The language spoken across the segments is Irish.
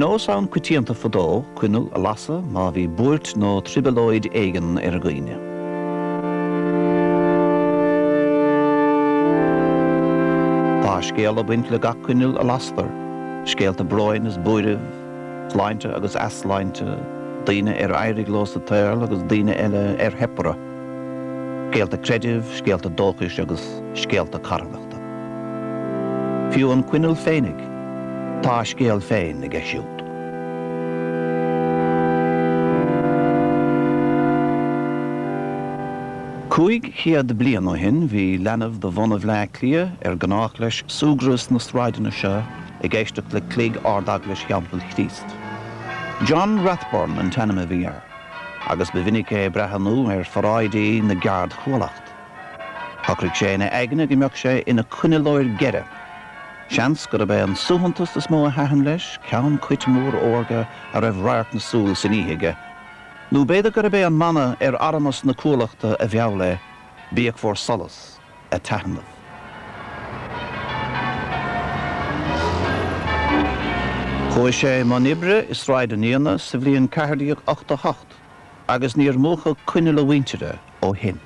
nós ann coitianta fadó coinneal a lasadh má bhí buairt nó trioblóid éigin ar dhaoine. Tá scéal ag baint le gach coinneal a lastar, scéalta bróin is buairimh, sláinte agus easláinte, daoine ar éirigh leo sa tsaol agus daoine eile ar theip orthu, scéalta creidimh, scéalta dóchais agus scéalta carthanachta. Fiú an coinneal féinig, tá a scéal féin aige siúd. 500 bliain ó shin bhí leanbh de bhunadh Bhleá Cliath ar gnách leis súgradh sna sráideanna seo ag éisteacht le cloig Ard-Eaglais Theampall Chríost. John Rathburn an t-ainm a bhí air agus ba mhinic é ag breathnú ar pharáidí na gceardchuallacht. Shocraigh sé ina aigne go mbeadh sé ina choinnealóir geire. Seans gurb é an suaitheantas is mó a thaitin leis, ceann cait mór órga a raibh radharc na súl san oíche aige, nó b'fhéidir gurb é an mana ar armas na cuallachta a mheall é, Bíodh bhur solas ag taitneamh. Chuaigh sé i mbun oibre i Sráid an Fhíona sa bhliain 1488 agus níor múchadh coinneal a mhuintire ó shin.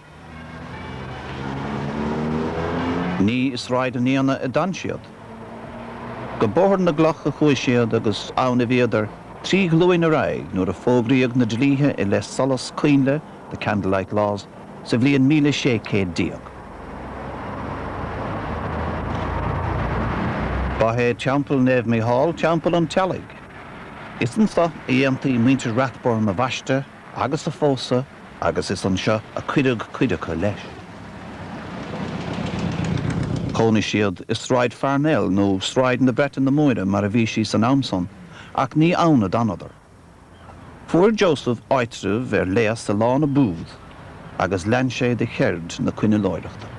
Ní i Sráid an Fhíona a d'fhan siad. Go Bóthar na gCloch a chuaigh siad agus ann a bhíodar trí ghlúin ar aghaidh nuair a fógraíodh na dlíthe i leith solas coinnle, the Candlelight Laws, sa bhliain 1600. Ba é Teampall Naomh Mícheál teampall an teaghlaigh. Is anso a dhéantaí muintir Rathburn a bhaisteadh agus a phósadh agus is anseo a cuireadh cuid acu leis. Chónaigh siad i Sráid Pharnell, nó Sráid na Breataine Móire mar a bhí sí san am san, ach ní ann a d'fhanadar. Fuair Joseph áitreabh ar léas i Lána Booth agus lean sé de cheird na coinnealóireachta.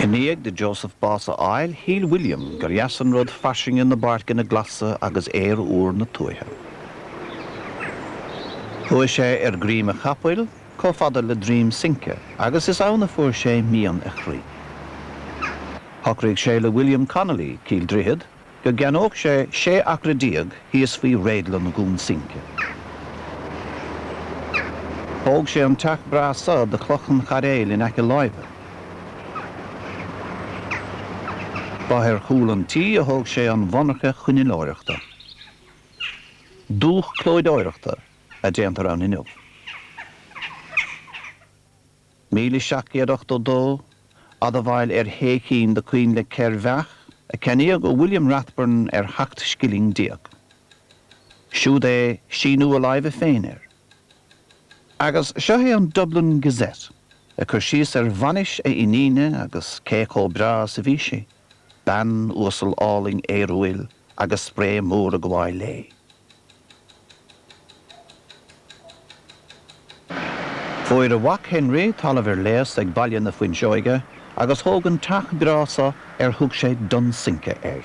I ndiaidh do Joseph bás a fháil, shíl William gur dheas an rud fairsinge na bpáirceanna glasa agus aer úr na tuaithe. Chuaigh sé ar dhroim a chapaill chomh fada le Droim Since agus is ann a fuair sé mian a chroí. Shocraigh sé le William Connolly, Cill Droichead, go gceannódh sé 16 acra thíos faoi réadlann Dhún Since. Thóg sé an teach breá so de chloch an chairéil in aice láimhe. Ba ar chúl an tí a thóg sé an mhonarcha choinnealóireachta. Dúch clódóireachta a déantar ann inniu. 1782, Admháil ar shé cinn de coinnle ceir bheach a ceannaíodh ó William Rathburn ar sheacht scilling déag. Siúd é síniú a láimhe féin air. Agus seo é an Dublin Gazette ag cur síos ar bhainis a iníne agus cé chomh breá is a bhí sí, bean uasal álainn aorúil, agus spré mór ag gabháil léi. Fuair a mhac Henry talamh ar léas ag Baile na Fuinseoige agus thóg an teach breá so ar thug sé Dunsinke air.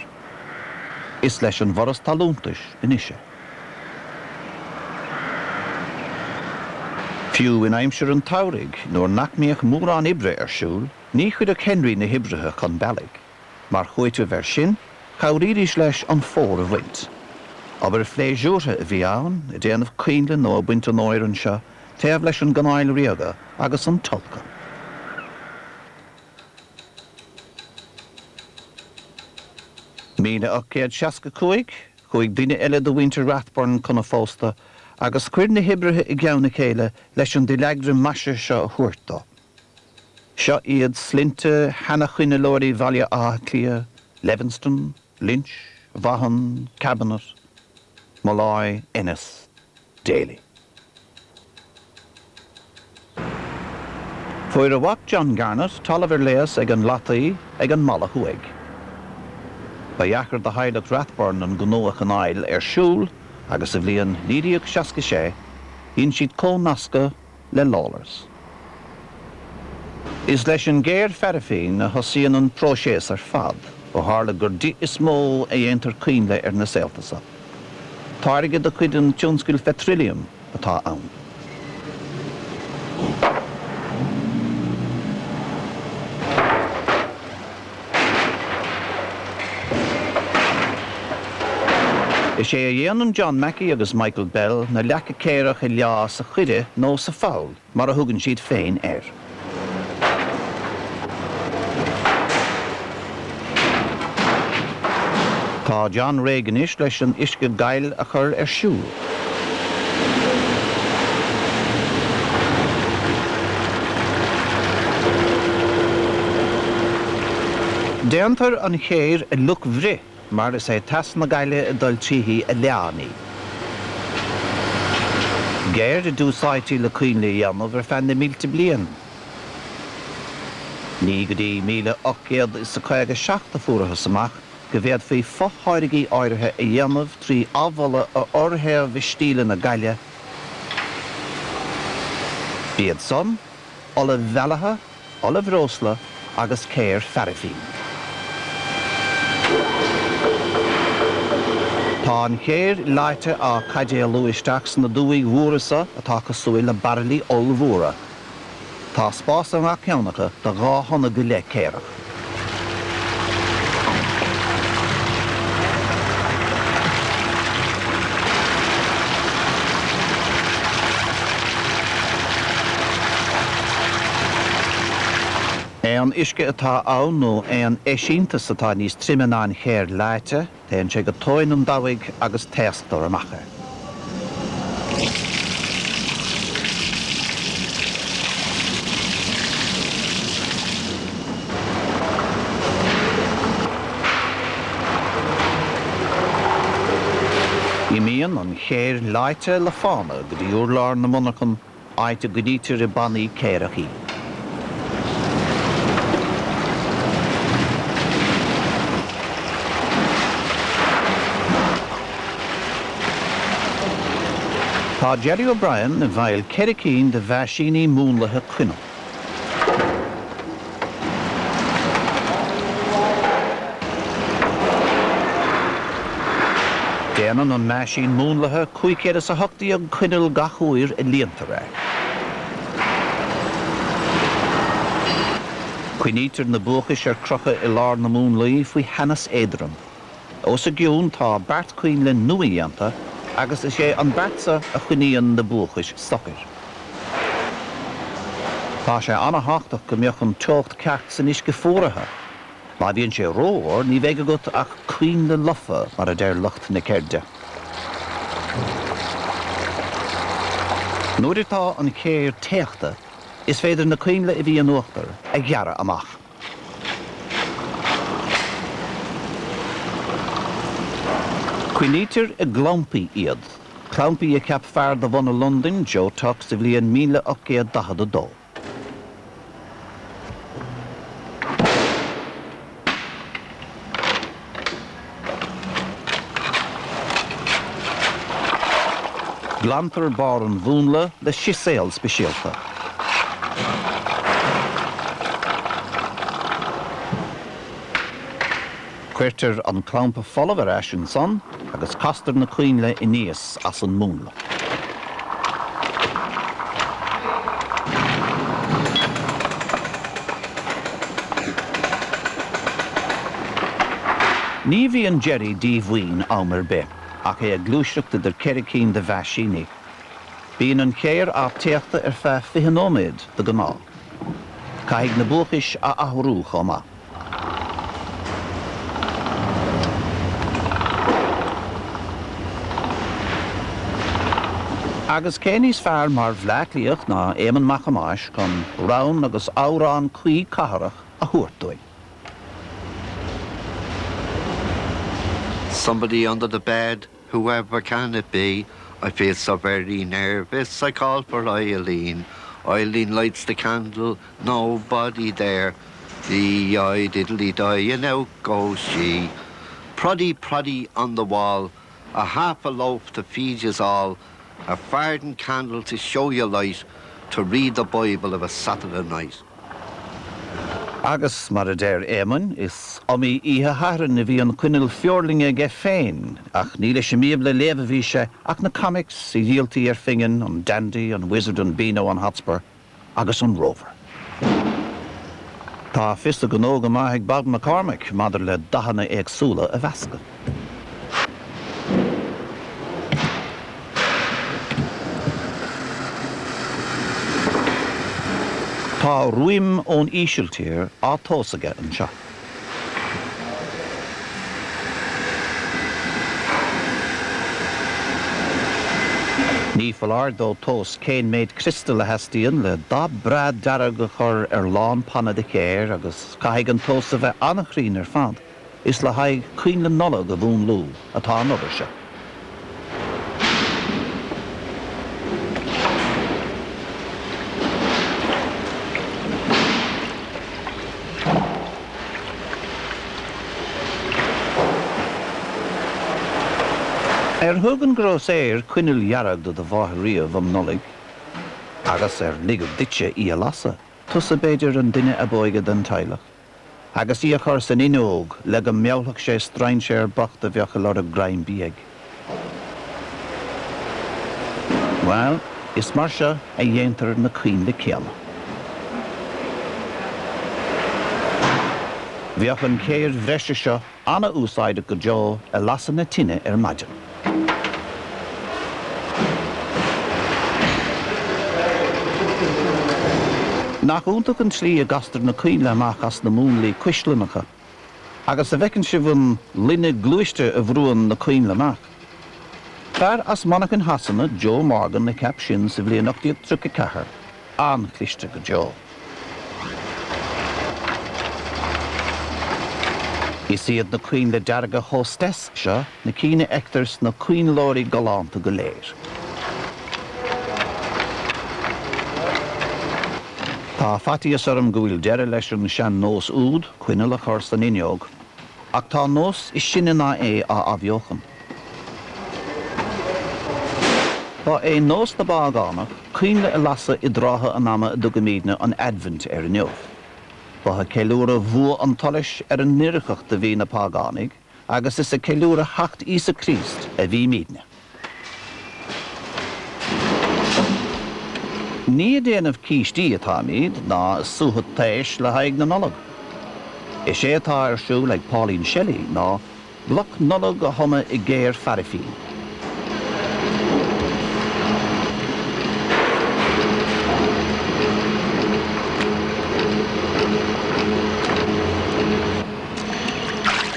Is leis an bhForas Talúntais anois é. Fiú in aimsir an tsamhraidh nuair nach mbíodh mórán oibre ar siúl, ní chuireadh Henry na hoibrithe chun bealaigh. Mar chúiteamh air sin, chabhraídís leis an fómhar a bhaint. Obair phléisiúrtha a bhí ann, ag déanamh coinnle nó ag baint an fhómhair anseo, taobh leis an gcanáil ríoga agus an Tolka. 1865, chuaigh duine eile de mhuintir Rathburn chun a phósta agus chuir na hoibrithe i gceann a chéile leis an duilleagra maise seo a thabhairt dó. Seo iad sloinnte sheana-choinnealóirí Bhaile Átha Cliath, Levenston, Lynch, Vaughan, Cabinet, Molloy, Ennis, Daly. Fuair a mhac John Garnett talamh ar léas ag an Lataí ag an mBalla Thuaidh. Ba dheacair do theaghlach Rathburn an gnó a choinneáil ar siúl agus sa bhliain 1966 dhein siad comhnascadh le Lawlor's. Is leis an gcéir phairifín a thosaíonn an próiseas ar fad, ó tharla gur di is mó a dhéantar coinnle ar na saolta so. Táirge de chuid an tionscail pheitriliam atá ann. Is é a dhéanann John Mackey agus Michael Bell na leaca céarach a leá sa choire nó sa pholl, mar a thugann siad féin air. Tá John réidh anois leis an uisce gail a chur ar siúl. Déantar an chéir a fhliuchbhruith mar is é teas na gaile ag dul tríthi a leánn í. Ceird a d'úsáidtí le coinnle a dhéanamh ar feadh na mílte bliain. Ní go dtí 1857 a fuarathas amach go bhféadfaí fo-tháirgí áirithe a dhéanamh trí amhola a fhorthéamh i stíleanna gaile, b'iad san, ola bhealaithe, ola bhreosla agus céir pharaifín. Tá an chéir leáite á caidéalú isteach sna dumhaigh mhóra so atá cosúil le bairillí ollmhóra. Tá spás i ngach ceann acu do dhá thonna go leith céarach. Aon uisce atá ann nó aon eisínteas atá níos troime ná an chéir leáite, Téann sé go tóin an dabhaigh agus taosctar amach é. Imíonn an chéir leáite le fána go dtí urlár na monarchan áit a gcoinnítear i bpannaí céarach í. Tá Jerry O'Brien i bhfeighil 4 cinn de mheaisíní múnlaithe coinneal. Déanann an meaisín múnlaithe 518 coinneal gach uair a líontar é. Coinnítear na buaichis ar crochadh i lár na múnlaí faoi theannas éadrom. Os a gcionn tá beart coinnle nua-dhéanta agus is é an beart so a choinníonn na buaichis socair. Tá sé an-thábhachtach go mbeadh an teocht ceart san uisce fuaraithe. Má bhíonn sé rófhuar ní bheidh agat ach coinnle lofa, mar a deir lucht na ceirde. Nuair atá an chéir téachta, is féidir na coinnle a bhí in uachtar a ghearradh amach. Coinnítear i gclampaí iad, clampaí a cheap fear de bhunadh Londain, Joe Tuck, sa bhliain 1842. Glantar barr an mhúnla le siséal speisialta. Cuirtear an clampa folamh ar ais ansan agus castar na coinnle aníos as an múnla. Ní bhíonn Jerry díomhaoin am ar bith ach é ag gluaiseacht idir 4 cinn de mheaisíní. Bíonn an chéir á téachtadh ar feadh 20 nóiméad de ghnáth. Caithfidh na buaichis a athrú chomh maith. Agus cé níos fearr mar Bhleá Cliathach ná Éamonn Mac Thomáis chun rann agus amhrán cuí cathrach a thabhairt dúinn. Somebody under the bed, whoever can it be? I feel so very nervous, I call for Eileen. Eileen lights the candle, nobody there. Dee I diddly di and out goes she. Proddy proddy on the wall, a half a loaf to feed yous all, a farden candle to show you light, to read the Bible of a Saturday night. Agus, mar a deir Éamonn, is iomaí oíche Shathairn a bhí an choinneal feoirlinge aige féin, ach ní leis an mBíobla a léamh a bhí sé, ach na comics a dhíoltaí ar phingin, an Dandy, an Wizard, an Beano, an Hotspur agus an Rover. Tá fios a ghnó go maith ag Bob McCormick maidir le dathanna éagsúla a mheascadh. Tá ruaim ón Ísiltír á tomhas aige anseo. Ní foláir dó tomhas cén méid criostail a theastaíonn le dath breá dearg a chur ar lán panna de chéir agus caithfidh an tomhas a bheith an-chruinn ar fad. Is le haghaidh coinnle Nollag a mhúnlú atá an obair seo. Ar thug an grósaeir coinneal dhearg do do mháthair riamh um Nollaig? Agus ar ligeadh duitse í a lasadh, tusa b'fhéidir an duine ab óige den teaghlach? agus í a chur san fhuinneog le go meallfadh sé strainséir bocht a bheadh ag lorg greim bídh. Bhuel, is mar seo a dhéantar na coinnle céanna. Bheadh an chéir bhreise seo ana-úsáideach go deo i lasadh na tine ar maidin. Nach iontach an tslí a gcastar na coinnle amach as na múnlaí cuisleannacha? Agus a' bhfeiceann sibh an gloine gluaiste a bhrúann na coinnle amach? Fear as Manchain Shasana, Joe Morgan, a cheap sin sa bhliain 1834. An-chliste go deo. Is iad na coinnle dearga Hostess seo na cinn a fheictear sna coinnleoirí galánta go léir. Tá faitíos orm go bhfuil deireadh leis an sean-nós úd coinneal a chur san fhuinneog, ach tá nós is sine ná é á athbheochan. Ba é nós na bpágánach coinnle a lasadh i dtrátha an ama a dtugaimidne an Aidbhint air inniu. Ba ag ceiliúradh bhua an tsolais ar an ndoircheacht a bhí na págánaigh agus is ag ceiliúradh theacht Íosa Críost a bhímidne. Ní ag déanamh cístí atáimid ná ag suaitheadh taois le haghaidh na Nollag. Is é atá ar siúl ag Pauline Shelley ná Bloc Nollag a thumadh i gcéir phairifín.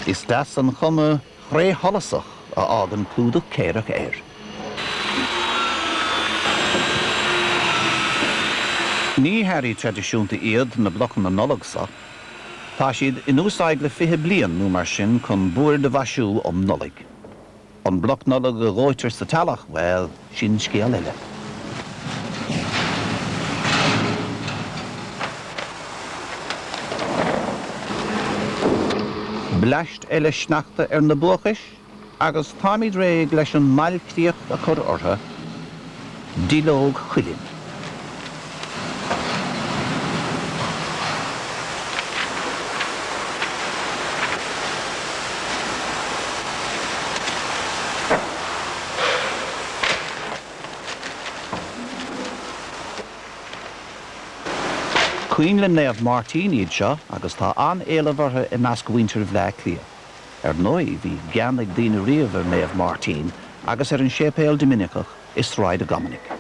Is deas an chuma thrésholasach a fhágann clúdach céarach air. Ní hearraí traidisiúnta iad na blocanna Nollag seo. Tá siad in úsáid le 20 bliain nó mar sin chun boird a mhaisiú um Nollaig. An bloc Nollag a dhóitear sa teallach, bhuel, sin scéal eile. Bleaist eile sneachta ar na buachais? Agus táimid réidh leis an mbailchríoch a chur orthu, duilleog chuilinn. Coinnle Naomh Máirtín iad seo agus tá an-éileamh orthu i measc mhuintir Bhleá Cliath. Ar ndóigh, bhí gean ag daoine riamh ar Naomh Máirtín agus ar an séipéal Doiminiceach i Sráid Dhominic.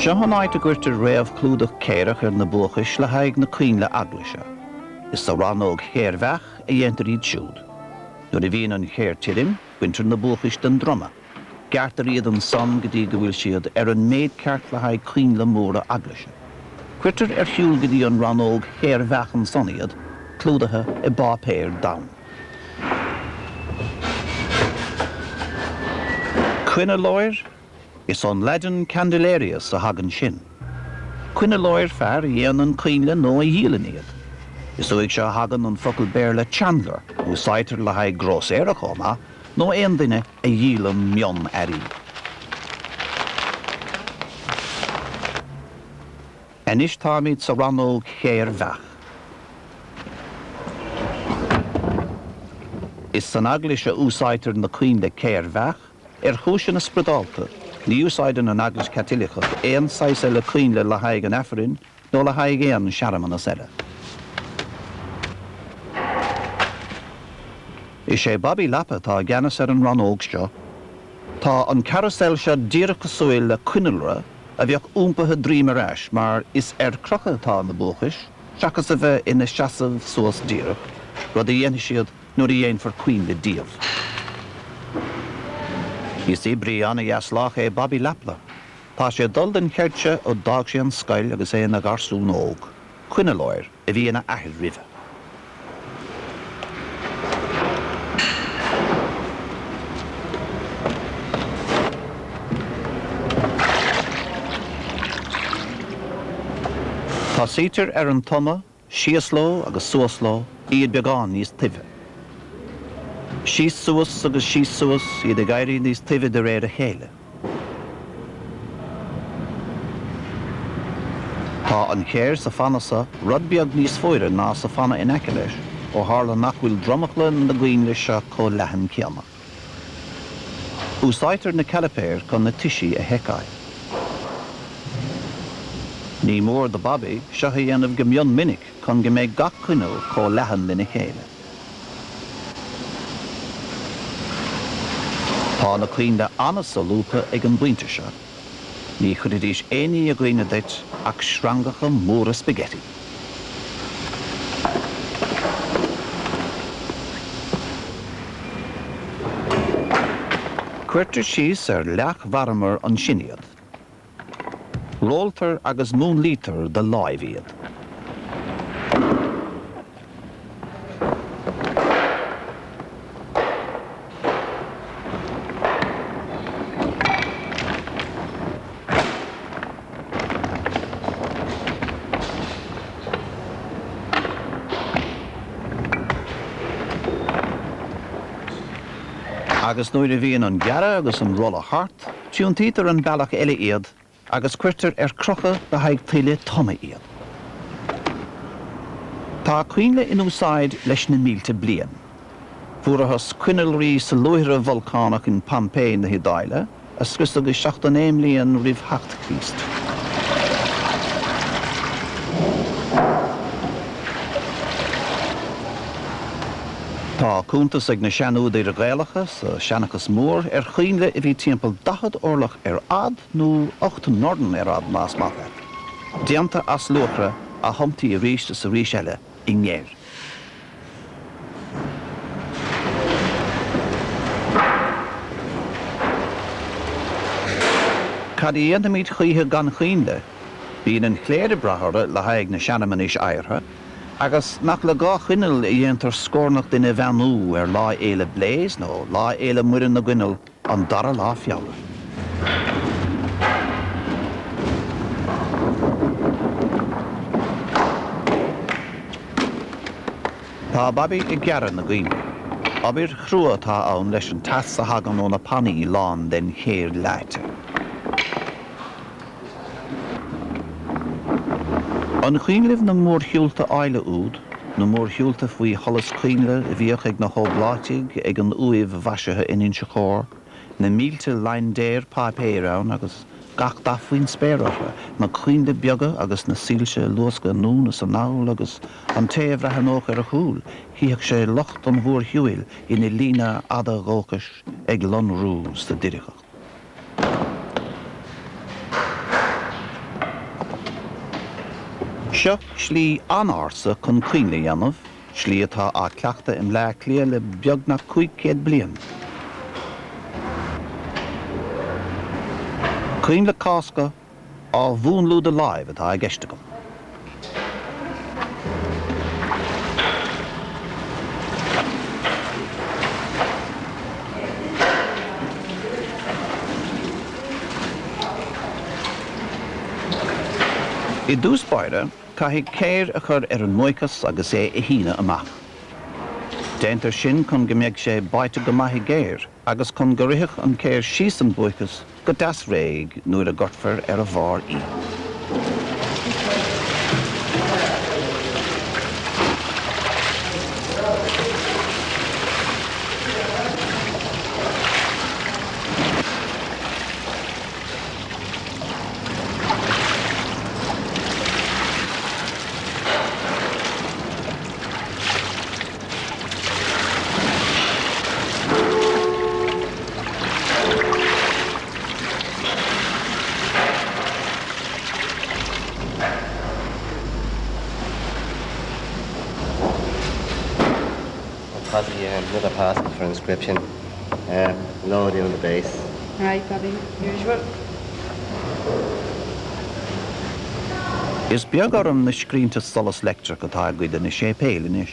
Seo an áit a gcuirtear réamhchlúdach céarach ar na buachais le haghaidh na coinnle eaglaise. Is sa rannóg chéir bheach a dhéantar iad siúd. Nuair a bhíonn an chéir tirim, baintear na buachais den druma. Gearrtar iad ansan go dtí go bhfuil siad ar an méid ceart le haghaidh coinnle móra eaglaise. Cuirtear ar shiúl go dtí an rannóg chéir bheach ansan iad, clúdaithe i bpáipéar donn. Coinnealóir, Is ón Laidin candilarius a thagann sin. Coinnealóir fear a dhéanann coinnle nó a dhíolann iad. Is uaidh seo a thagann an focal Béarla chandler, a úsáidtear le haghaidh grósaera chomh maith, nó aon duine a dhíolann mion-earraí. Anois táimid sa rannóg chéir bheach. Is san eaglais a úsáidtear na coinnle céir bheach, ar chúiseanna spioradálta, ní úsáideann an Eaglais Chaitliceach aon saghas eile coinnle le haghaidh an Aifrinn nó le haghaidh aon searmanas eile. Is é Bobby Lapa atá i gceannas ar an rannóg seo. Tá an carousel seo díreach cosúil le coinnealra a bheadh iompaithe droim ar ais mar is ar crochadh atá na buaicais seachas a bheith ina seasamh suas díreach, rud a dhéanfaidh siad nuair a dhéanfar coinnle díobh. Is oibrí an-dheas lách é Bobby Lapla. Tá sé ag dul don cheird seo ó d'fhág sé an scoil agus é ina gharsún óg. Coinnealóir a bhí ina athair roimhe. Tosaítear ar an tumadh, síos leo agus suas leo, iad beagán níos tibhe. Síos suas agus síos suas, iad ag éirí níos tibhe de réir a chéile. Tá an chéir sa phanna seo rud beag níos fuaire ná sa phanna in aice leis, ó tharla nach bhfuil dromchla na gcoinnle seo chomh leathan céanna. Úsáidtear na cailipéir chun na toisí a sheiceáil. Ní mór do Bobby seo a dhéanamh go mion minic chun go mbeidh gach coinneal chomh leathan lena chéile. Tá na coinnle an-solúbtha ag an bpointe seo. Ní chuirfidís aon ní i gcuimhne duit ach sreangacha móra spaghetti. Cuirtear síos ar leac mharmair ansin iad. Rolltar agus múnlaítear de láimh iad. Agus nuair a bhíonn an gearradh agus an rolladh thart, Tiontaítear an bealach eile iad agus cuirtear ar crochadh le haghaidh tuilleadh tumadh iad. Tá coinnle in úsáid leis na mílte bliain. Fuarathas coinnealraí sa luaithre bholcánach in Pompeii na hIodáile, a scriosadh i 79 mbliain roimh theacht Chríost. Tá cuntas ag na seanúdair Ghaelacha sa Seanchas Mór ar choinnle a bhí timpeall 40 orlach ar fhad nó 8 ndorn ar fhad más maith leat, déanta as luachra a thumtaí arís is arís eile i ngeir. Cad a dhéanfaimid choíche gan choinnle? Bíonn an chléir ag brath orthu le haghaidh na searmanais adhartha. Agus nach le dhá choinneal a dhéantar scornach duine a bheannú ar Lá Fhéile Blaise nó Lá Fhéile Muire na gCoinneal an dara lá Feabhra. Tá Bobby ag gearradh na gcoinnle. Obair chrua atá ann leis an teas a thagann ó na pannaí lán den chéir leáite. An cuimhin libh na mórshiúlta áille úd, na mórshiúlta faoi sholas coinnle a bhíodh ag na hÓbláitigh ag an uaimh mhaisithe in Inse Chór, na mílte laindéar páipéir ann agus gach dath faoin spéir orthu, na coinnle beaga agus na soilse ag luascadh anonn is anall agus an té a bhreathnódh ar a chúl, chífeadh sé lucht an mhórshiúil ina líne fhada dhóchais ag lonrú sa doircheacht. Seo slí an-ársa chun coinnle a dhéanamh, slí atá á cleachtadh i mBleá Cliath le beagnach 500 bliain. Coinnle Cásca á mhúnlú de láimh atá i gceist agam. I dtús báire, caithfidh céir a chur ar an mbuaiceas agus é a shíneadh amach. Déantar sin chun go mbeidh sé báite go maith i gcéir agus chun go rithfeadh an chéir síos an buaiceas go deas réidh nuair a gcuirfear ar a bharr í. Possibly another parcel for inscription. Load in the base. Right, Bobby, usual. Is beag orm na scrínte solas leictreach atá i gcuid de na séipéil anois.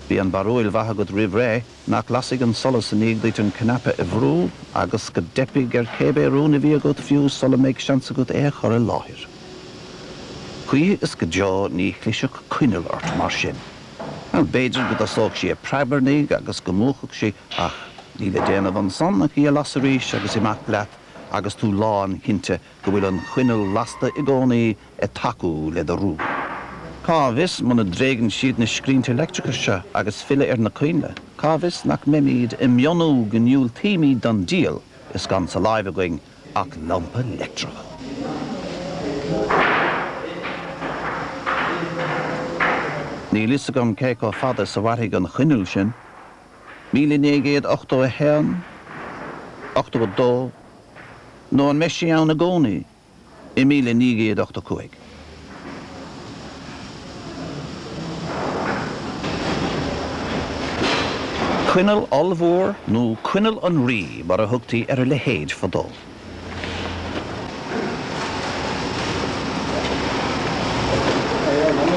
Bíonn barúil mhaith agat roimh ré nach lasfaidh an solas i ndiaidh duit an cnaipe a bhrú agus go dteipfidh ar cébé rún a bhí agat fiú sula mbeidh seans agat é a chur i láthair. Choíche is go deo ní chlisfeadh coinneal ort mar sin. Bhuel, b'fhéidir go dtosódh sí ag preabarnaigh agus go múchfadh sí ach níl le déanamh ansan ach í a lasadh arís agus imeacht leat agus tú lánchinnte go bhfuil an choinneal lasta i gcónaí ag tacú le do rún. Cá bhfios, muna dtréigeann siad na scrínte leictreacha seo agus filleadh ar na coinnle, cá bhfios nach mbeimid ag mionnú go ndiúltaímid don diabhal is gan sa láimh againn ach lampa leictreach. Níl fhios agam cé chomh fada is a mhairfidh an choinneal sin. 1981? 82? Nó an mbeidh sí ann i gcónaí i 1985? Coinneal ollmhór nó coinneal an Rí mar a thugtaí ar a leithéid fadó.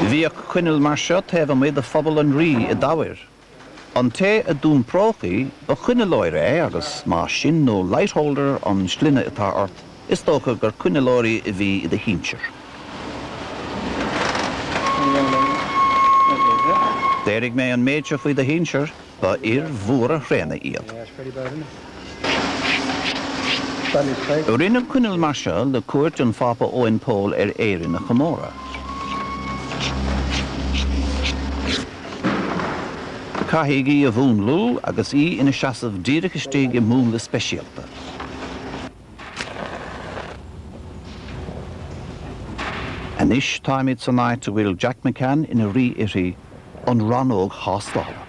Bhíodh coinneal mar seo taobh amuigh de Phuball an Rí i dTeamhair. An té a d'iompródh í, ba choinnealóir é agus má sin nó Lightholder an sloinne atá ort, is dócha gur coinnealóirí a bhí i do shinsir. Déarfaidh mé an méid seo faoi do shinsir, ba fhir mhóra thréana iad. Rinneadh coinneal mar seo le cuairt an Phápa Eoin Pól ar Éirinn a chomóradh. Caithfidh í a mhúnlú agus í ina seasamh díreach istigh i múnla speisialta. Anois táimid san áit a bhfuil Jack McCann ina rí uirthi, an rannóg thástála.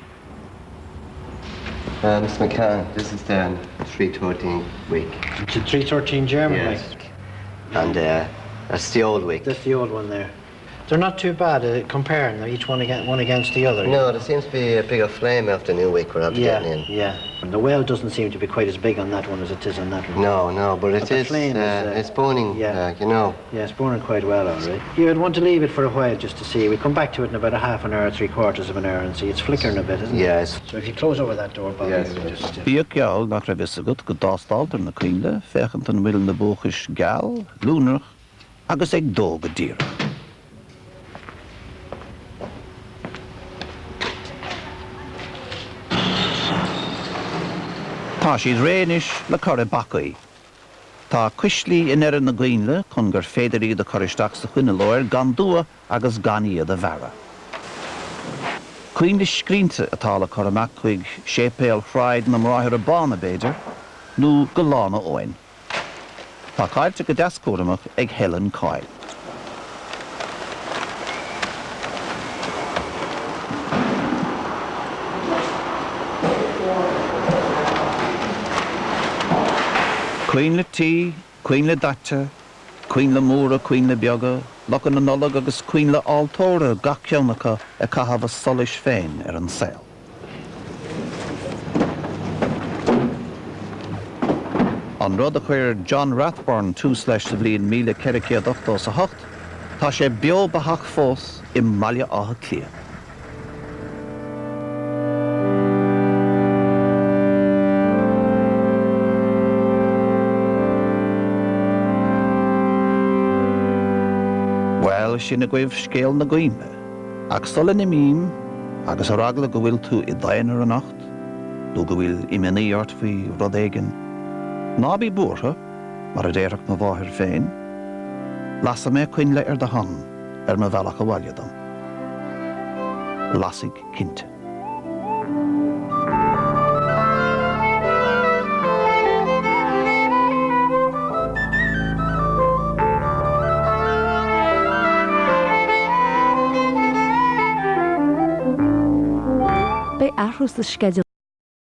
Mr McCann, this is the 313 wick. It's a 313 German wick. Yes. And uh, that's the old wick. That's the old one there. They're not too bad uh, comparing each one against, one against the other. No, there seems to be a bigger flame after new wick we're after yeah, getting in. Yeah, and the well doesn't seem to be quite as big on that one as it is on that one. No, no, but it but is, flame uh, is, uh, it's burning, yeah. Uh, you know. Yeah, it's burning quite well, all right. You'd want to leave it for a while just to see. We come back to it in about a half an hour, 3/4 of an hour and see. It's flickering a bit, isn't it? Yes. So if you close over that door, Bobby, yes. we'll just... Uh... Bíodh geall nach raibh fhios agat go dtástáiltear na coinnle, féachaint an bhfuil na buaicis geal, lonrach agus ag dó go díreach. Tá siad réidh anois le cur i bpacaí. Tá cuislí i ndeireadh na gcoinnle chun gur féidir iad a chur isteach sa choinnealóir gan dua agus gan iad a bhearradh. Coinnle scrínte atá le cur amach chuig séipéal Shráid na mBráithre Bána, b'fhéidir, nó go Lána Eoin. Pacáilte go deas cúramach ag Helen Coyle. Coinnle tí, coinnle daite, coinnle móra, coinnle beaga, lucha na Nollag agus coinnle altóra, gach ceann acu ag caitheamh a solais féin ar an saol. An rud a chuir John Rathburn tús leis sa bhliain 1488, tá sé beo beathach fós i mBaile Átha Cliath. Bhuel. scéal sin agaibh scéal na guaime, ach sula n-imím, agus ar eagla go bhfuil tú i d'aonar anocht, nó go bhfuil imní ort faoi rud éigin, ná bí buartha, mar a déarfadh mo mháthair féin, lasfaidh mé coinnle ar do shon ar mo bhealach abhaile dom. Lasfaidh cinnte. Beidh athrú sa sceideal.